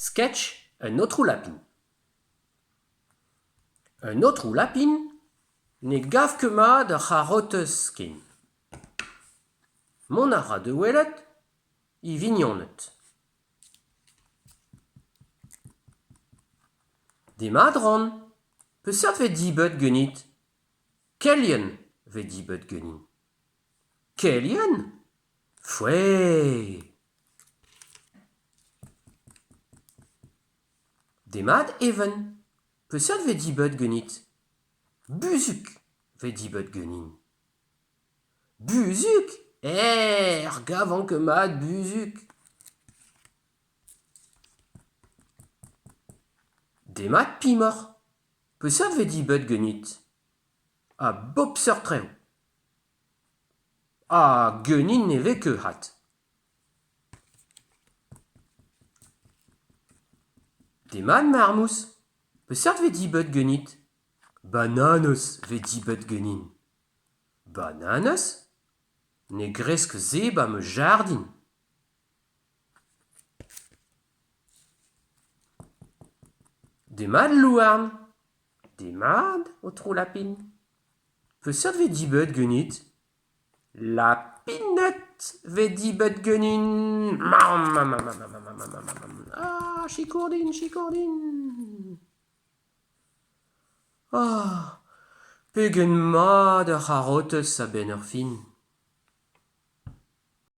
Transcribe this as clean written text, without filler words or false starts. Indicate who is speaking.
Speaker 1: Sketch un aotrou lapin. Un aotrou lapin ne gav ket mat ur c'harotez ken. Mont a ra da welet e vignoned. Demat Ron, peseurt 'vez debret ganit ? Kelien 'vez debret ganin. Kelien ? Foei ! Demat Even, peseurt 'vez debret ganit ? Buzhug 'vez debret ganin. Buzhug ? Er gavan ket mat buzhug. Demat Pimoc'h, peseurt 'vez debret ganit ? A bep seurt traoù. Ha ganin ne vez ket 'vat. Demat Marmouz, peseurt 'vez debret ganit ? Bananez 'vez debret ganin. Bananez ? Ne gresk se 'ba ma jardin. Demat Louarn. Demat, aotrou Lapin. Peseurt 'vez debret ganit ? Lapined 'vez debret ganin. Ah, sikour din, sikour din ! Ah, pegen mat ur c'harotez a-benn ar fin.